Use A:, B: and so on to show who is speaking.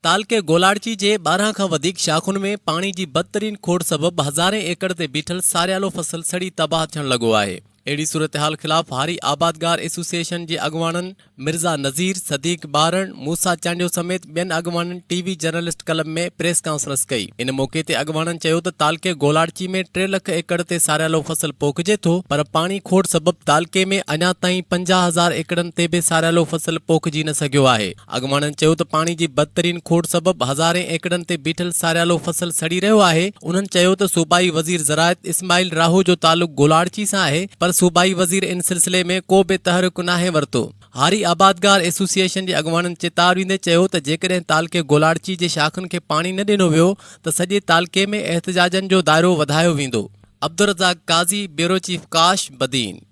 A: تعلقي گولاڙچي جي 12 کان وڌيڪ شاخن ۾ پاڻي جي بدترين کوٽ سبب هزارين ايڪڙ تي بيٺل ساريالو فصل سڙي تباهه ٿيڻ لڳو آهي. اهڙي صورتحال خلاف هاري آبادگار ايسوسيئيشن جي اڳواڻن مرزا نذير، صديق ٻارڻ، موسيٰ چانڊيو سميت ٻين اڳواڻن T V journalist club ۾ press conference ڪئي. ان موقعي تي اڳواڻن چيو ته تعلقي گولاڙچي ۾ ٽي لک ايڪڙ تي ساريالو فصل پوکجي ٿو پر پاڻي کوٽ سبب تعلقي ۾ اڃا تائين 50 هزار ايڪڙن تي به ساريالو فصل پوکجي نه سگهيو آهي. اڳواڻن چيو ته پاڻي جي بدترين کوٽ سبب هزارين ايڪڙن تي بيٺل ساريالو فصل سڙي رهيو آهي، انهن چيو ته صوبائي وزير زراعت اسماعيل راهو جو تعلق گولاڙچي سان آهي پر صوبائي وزير ان سلسلي ۾ ڪو به تحرڪ ناهي ورتو. هاري آبادگار ايسوسيئيشن جي اڳواڻن چتاء ڏيندي چيو ته جيڪڏهن تعلقي گولاڙچي جي شاخن کي پاڻي نه ڏنو ويو ته سڄي تعلقي ۾ احتجاجن جو دائرو وڌايو ويندو. عبدالرزاق قاضي، بيورو چيف ڪاش، بدين.